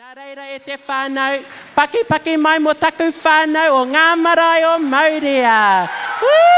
Nā reira e te whānau, pakipaki mai mō taku whānau o ngā marae o Maurea. Woo!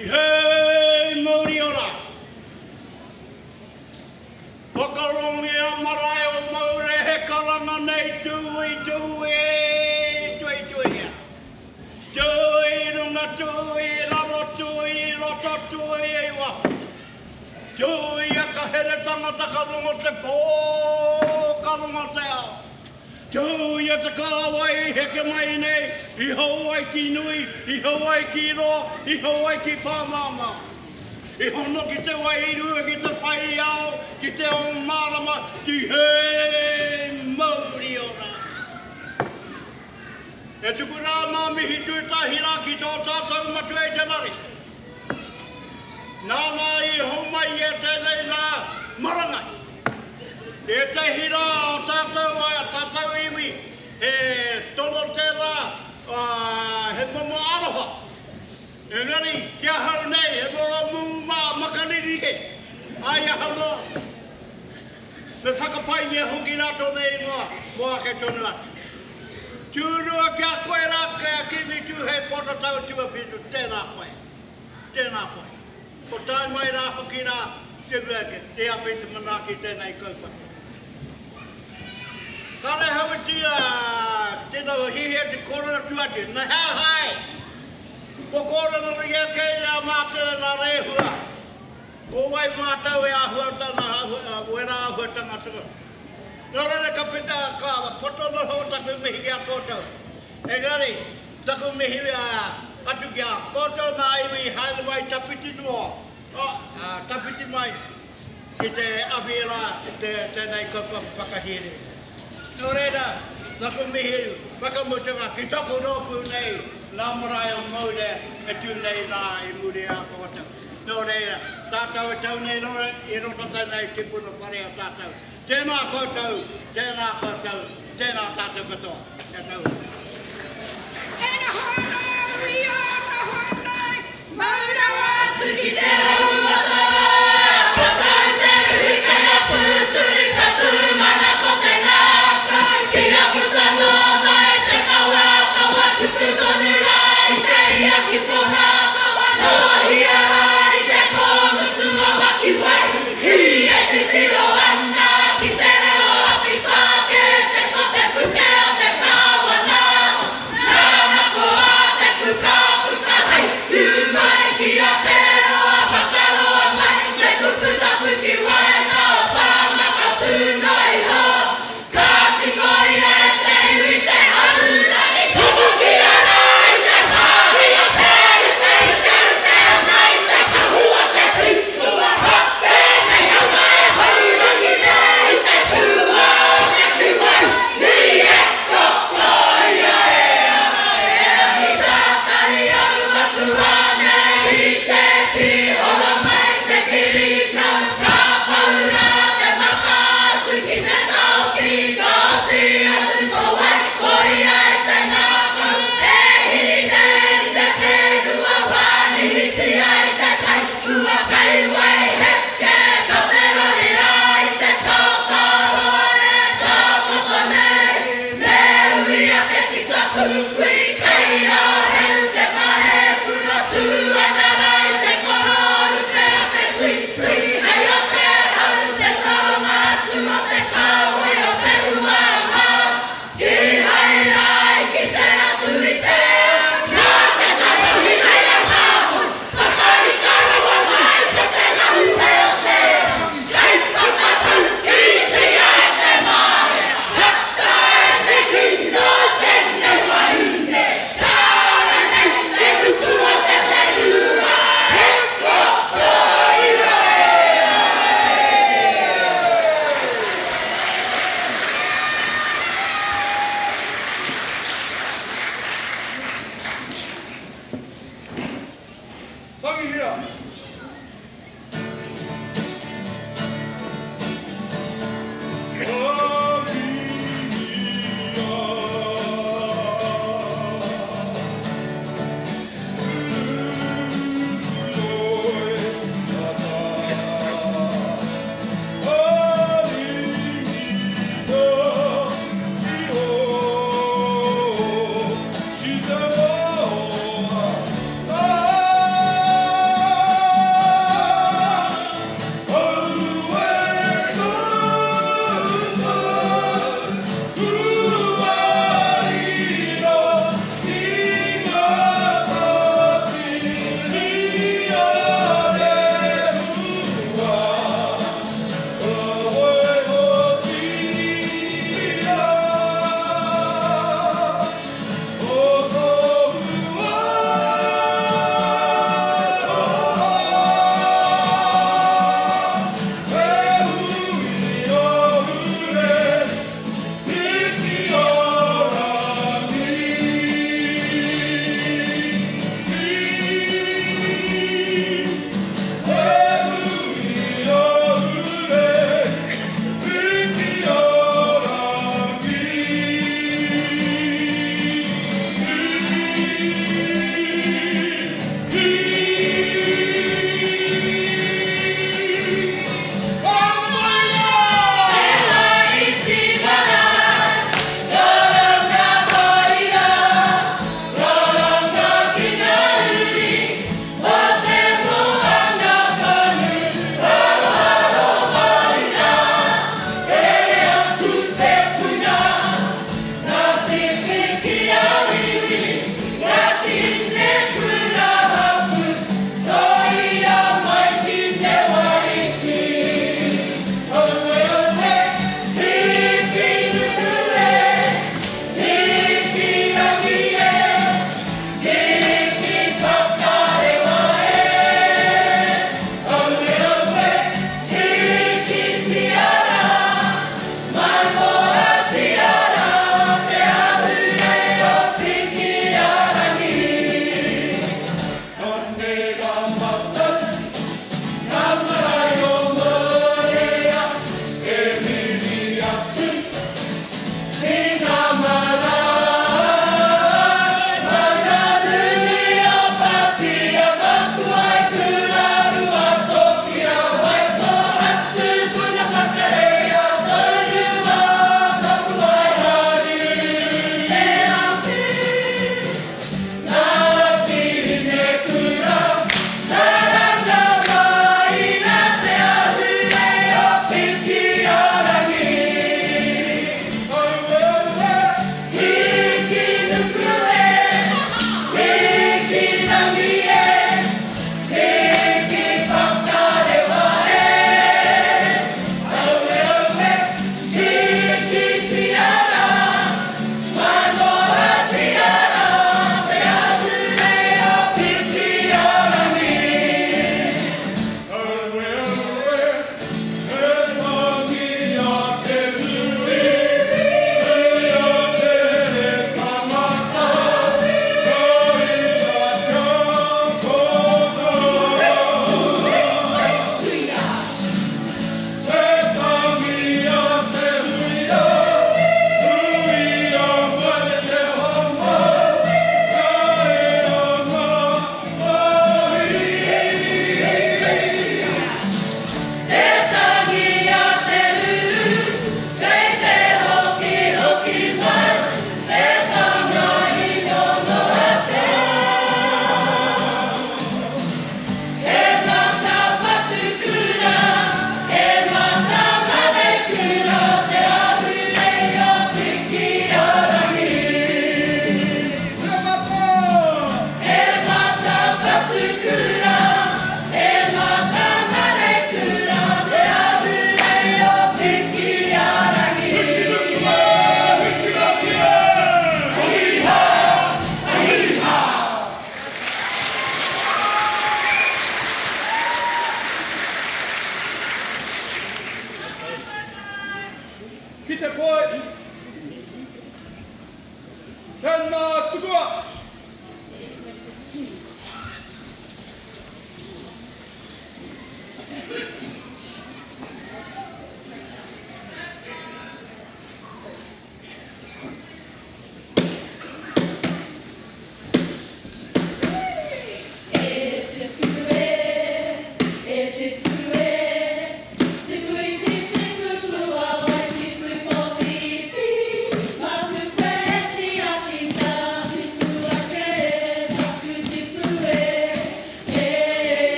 Tihei mauri ora! Whakarongia marae o Maure he karanga nei tūi tūi tuituia. Tūi runga tūi raro tūi roto tūi i waho. Tūia ka here tangata ka rongo te pō ka rongo te ao. Tūia te kāwai i heke mai nei i Hawaiki nui, i Hawaiki roa, i Hawaiki pāmāmā. I hono ki te wairua, ki te whai ao, ki te ao mārama, tihei mauri ora. E tuku rā ngā mihi tūtahi rā ki tō tātou matua i te rari. Nāna i homai e tēnei rā marangai. Ētahi rā o tātou, tātou iwi, he toro tērā, he momo aroha. Engari, ki ahau nei, he momo makariri he, ai ahau noa. Me whakapaingia hoki rā tōna ingoa mō ake tonu atu. Tūrua ki a koe rā, kei a Kimi Tūhei Potatau Tuawhitu, tēnā koe, tēnā koe. Ko tae mai rā hoki rā te mea te awhi te manaaki tēnei kaupapa. Kare hau i tia tino hihia te kōrero atu atu, na hea hae! Ko kōrero ia kei a mātou nā Rehua, ko wai mātou e āhua ana wērā āhuatanga tonu. Nō reira ka puta, ka poto noho taku mihi ki a koutou. Engari, taku mihi atu ki a koutou nā iwi i haere mai tawhiti noa, tawhiti mai ki te awhi rā i tēnei kaupapa whakahīrere. Nō reira, taku mihi whakamutunga ki taku rōpū nei, ngā marae o Maurea e tū nei rā i muri i a koutou. Nō reira, tātou e tau nei i roto tēnei tipuna whare o tātou. Tēnā koutou, tēnā koutou, tēnā tātou katoa. Kia tau atu. E noho ana au i ō noho nei, mau rawa atu ki te rauatara. Ka tau te ruhi kei a Pūturi, ka tūmanako te ngākau, kia puta noa mai te kawa, kawa tuku tonu rā i te ia ki pona, kawa nōhia rā i te pō mutunga wakiwai, hī e titiro ana ki te reo awhi pākete ko te puke o te kāwana.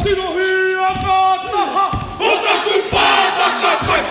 Tirohia ngā taha O taku pātaka kai.